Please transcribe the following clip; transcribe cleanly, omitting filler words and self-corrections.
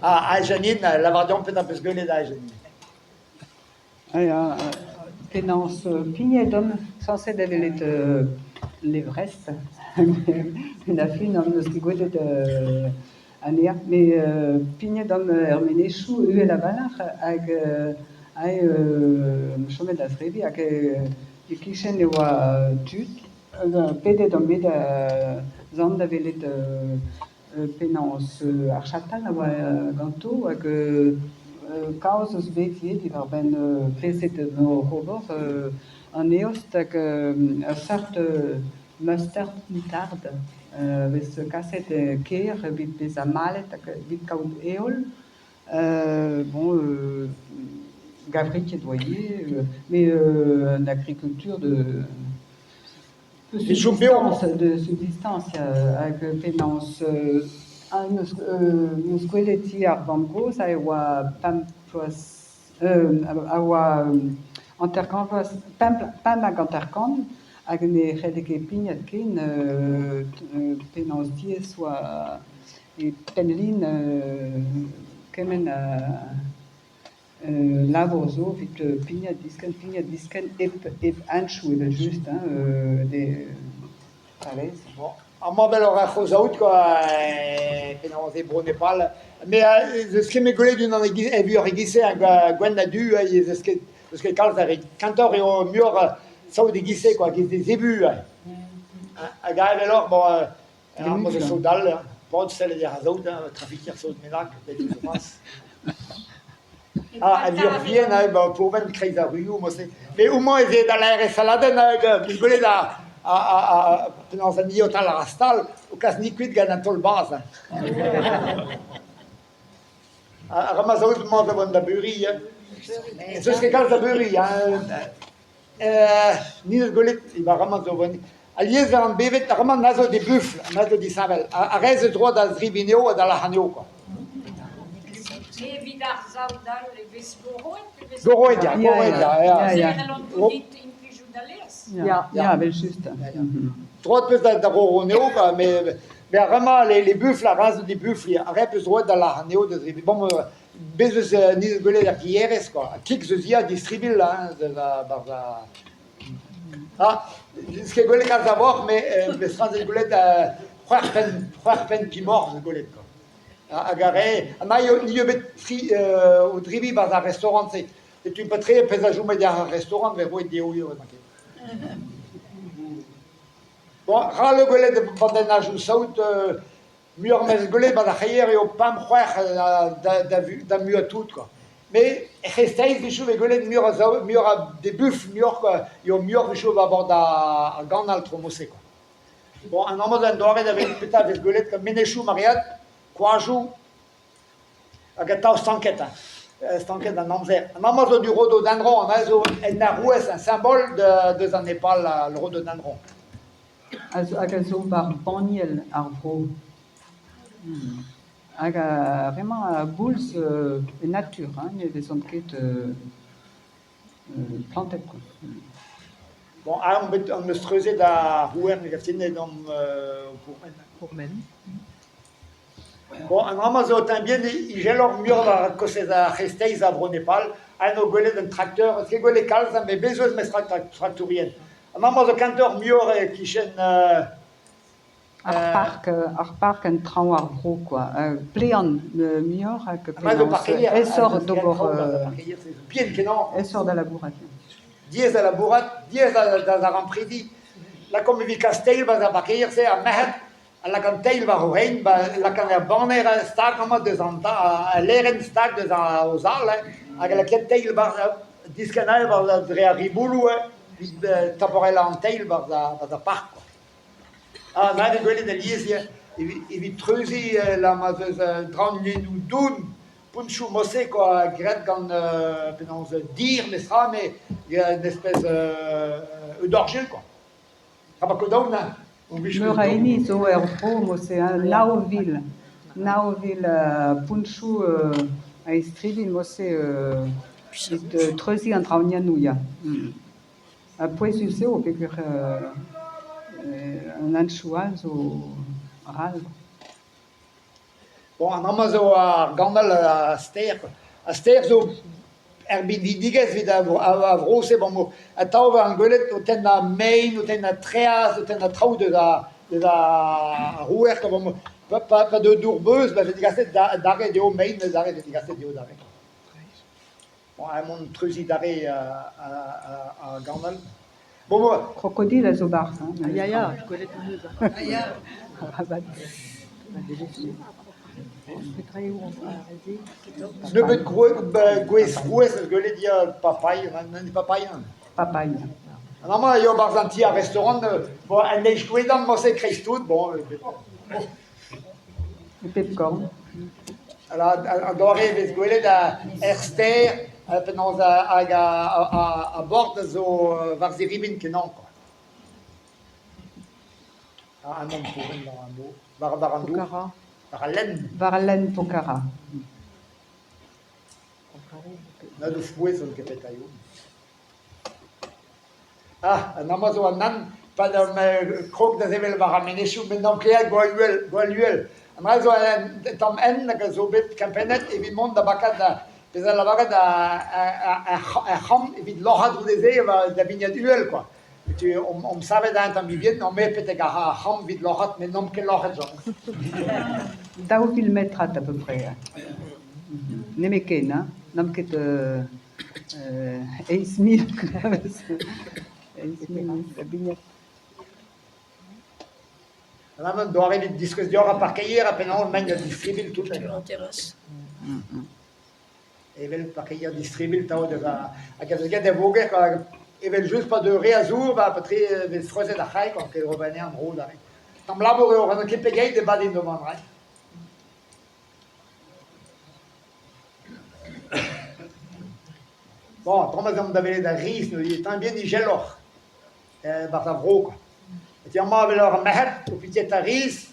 Ah, Janine, lavar deomp petra 'peus gwelet, ah, Janine. Ah ya, penaos pignet on sañset da welet l'Everest met ar fin n'am eus ket gwelet anezhañ. Met pignet on er menezioù uhel a-walc'h hag aet on chomet da zebriñ hag e-kichen e oa tud. Pedet on bet da zont da welet penaos ar chatal a oa ganto hag kaoz eus bet ivez diwar-benn plezhet oc'h ober an eost hag ur seurt mustard moutard a vez kaset e kêr evit bezañ malet hag evit kaout heol. Bon gavriket 'oa ivez met an agrikultur de de subsistance hag penaos 'meus gwelet ti ar vamm-gozh a oa pemp bloaz a oa hanter-kant vloaz pemp hag hanter-kant hag ne c'helle ket pignat ken penaos diaes 'oa e penn-lin kement a Labour zo evit pignat diskenn, pignat diskenn hep hep henchoù evel-just hein de palez. Bon, amañ 'vel ur c'hozh-aod kwa, penaos eo Bro-Nepal. Me 'z eus ket bet gwelet unan e-vuoc'h e-giz-se hag gwenn ha du ez eus ket eus ket kalz a re. Kentoc'h eo muioc'h saout e-giz-se kwa, giz des zébus. Hag aet eo bon, Ar zo saout all, paotr sellet ar saout, trafiker saout bennak, bet zo c'hoazh. Ah, hag ur vihan, hein, ba pourmen kreiz ar ruioù, mod-se. Mais homañ ez eo da laerezh saladenn hag eus gwelet ar ar penaos an iotal ar stal o kas ni kuit gant an taol bras. Ar ma saout mañ da vont da beuriñ, hein. Ez eus ket kalz da beuriñ, hein. Ni 'neus gwelet emañ amañ zo alies an bevet amañ na zo des buffles, na zo disheñvel. Ar re zo droad da zebriñ anezho ha da lâr anezho kwa. Evit ar saout all e vez goroet pe vez Goroet ya, goroet ya, ya. Ya, ya. implijout al laezh. Ya, ya, evel-just. Droad 'peus da goro anezho kwa, met ar re-mañ les buffles, ar re zo des buffles, ar re 'peus droad da lâr anezho da zebriñ. Bon, Bez' eus ni 'eus gwelet ar gilherez kwa, ha kig zo ya distribilh hein, barzh ar... Ah, n'eus ket gwelet kalz a voc'h, met 'vez sañset gwelet c'hwec'h penn, c'hwec'h penn pimoc'h 'zo gwelet kwa. Hag ar re, ha ma eo ni eo bet tri o dribiñ 'barzh ar restaurant-se. Setu petra pezh a chome d'ar restaurant 'vez roet dezho ivez ket. Bon, ral eo gwelet bandennajoù saout Muioc'h 'meus gwelet 'ba ar c'hreier eo pemp c'hwec'h da muiañ tout kwa. Met er c'hreisteiz 'wechoù 'vez gwelet muioc'h a zaou muioc'h a des buffles muioc'h kwa, eo muioc'h 'wechoù war bord ar ganal tro-mod-se kwa. Bon an amañ zo un doare da welet petra 'vez gwelet gant menezioù maread, koajoù hag atav stanket hein, stanket an amzer. An amañ zo du rhododendron, hein, zo un arouez, un symbole deus an Nepal, le rhododendron. Hag a zo war banniel ar vro. Hag ar re-mañ a boulz e natur hein, ne vezont ket plantet kwa. Bon, ah, on bet on eus treuzet ar houarn gatin edon o pourmen. Pourmen. Bon, an dra-mañ zo un bien izeloc'h muioc'h war kostez ar c'hreisteiz a Vro-Nepal. Ha no gwelet un trakteur, eus ket gwelet kalz, met bez' eus mes traktourien. An dra-mañ zo kentoc'h muioc'h e-kichen Ar park, ar park en traoñ ar vro kwa. Plean muioc'h hag penaos aesoc'h d'ober bien-kenañ. Aesoc'h da labourat. Diaes da labourat, diaes da daremprediñ. Lakaomp evit Kastell 'ba ar parkeier-se, ar merc'hed a lak an teil war o c'hein, ba lakaat ar baner stag amañ deus an al lêrenn stag deus o zal hag a lakaat teil war diskenn all war dre ar ribouloù evit taporellañ an teil war ar park kwa. Ha mat eo gwelet alies ivez evit treuziñ la ma'z eus draoñiennoù doun, poñchoù mod-se kwa graet gant penaos dir memestra met un espèce eudorjel kwa. Ha ba Kodaon hein. Meur a hini zo er vro mod-se hein, nav vil. Nav vil poñchoù a-istribilh mod-se evit treuziñ an draoñiennoù ya. Ha pouezus eo peogwir an henchoù all zo ral. Bon, an dra-mañ zo ar ganol ar stêr kwa. Ar stêr zo er binvidigezh evit ar vro-se abalamour atav e vezan gwelet o tennañ mein, o tennañ traezh, o tennañ traoù deus ar rouer abalamour pa deu dour-beuz e vez degaset adarre dezho mein adarre 'vez degaset dezho adarre. Bon, emaon o treuziñ adarre ar ganol. Bon, bon. Krokodil a zo 'barzh hein. Ya ya, gwelet 'm eus. Arabat. Petra eo ar re-se ? Nebeut gwez frouezh 'm eus gwelet ya papailh, papailh. Papailh. Amañ eo 'barzh an ti ar restaurant, bon an eil gwellañ morse e-kreiz-tout, bon. E pep korn. An doare e vez gwelet er stêr penaos hag ar bord a zo war zirimin-kenañ kwa. War an dour, Pokhara. War al lenn. War al lenn Pokhara. Na do frouezh on ket petra eo. Ah, an amañ zo an hent pa krog da sevel war ar menezioù met n'on ket aet gwall uhel, gwall uhel. An dra zo un tamm hent hag a zo bet kempennet evit mont da bakat bezañ lavaret ar c'hamp evit loc'hañ goude-se da bignat uhel kwa. Setu omp savet un tamm mibien, omp aet betek ar c'hamp evit loc'haat met n'omp ket loc'het james. 2000 metrad à peu près. Nemetken hein, n'omp ket 8000 8000 da bignat. Amañ doare evit diskouez deoc'h ar parkeier ha penaos emaint da distribuiñ tout. En terrasse. Evel parkeier distribuiñ taol da hag a vez graet da voger evel-just pa deu re a zour ba petre e vez freuzet ar c'hae kwa ket ober anezhañ en-dro adarre. Tamm labour eo ret ket pegeit e badin d'ober an dra. Bon, traoù ma'z eomp da welet ar riz neuze, tamm bihan izeloc'h 'barzh ar vro kwa. Setu amañ evel ur merc'hed o pitet ar riz.